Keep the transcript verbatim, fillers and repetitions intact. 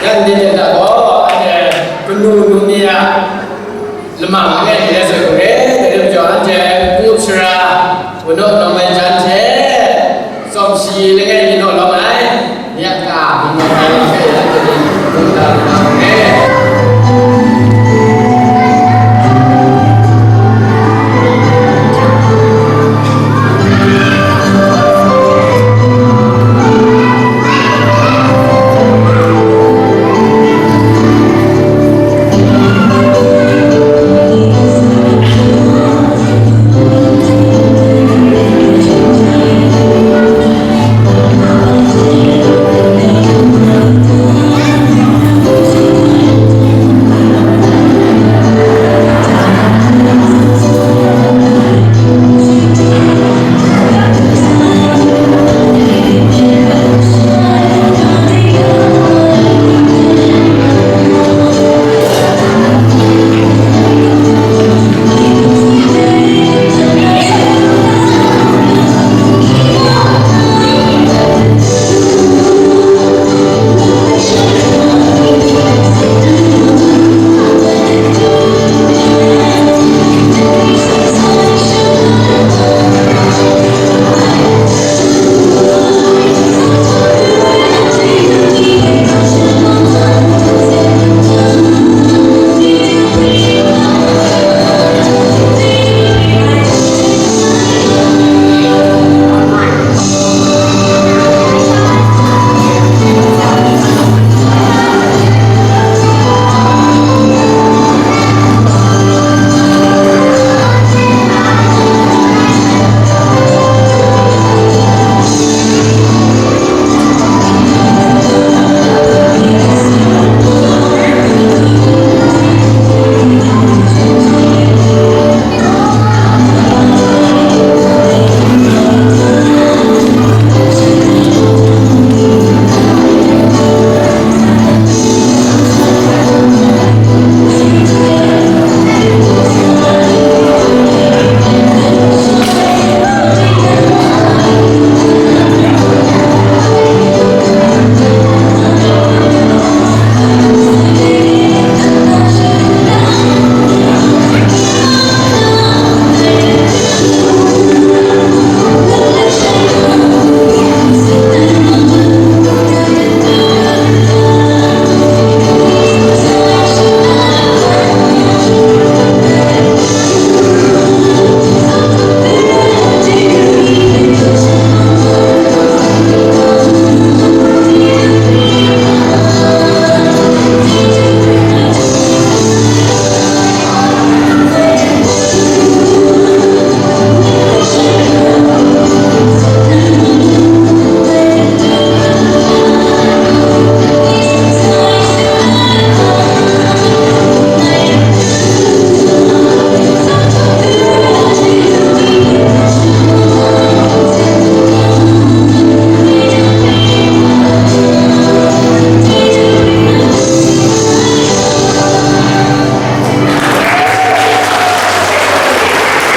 Anhte hta gaw, anhte kanu nu ni a lamang langai mi rai sat hkrum re, dai rai majaw, anhte ngu sara, wunawng nawng ai jan hte, tsawm shi langai mi naw lawm ai, ni a ka, ni naw ai,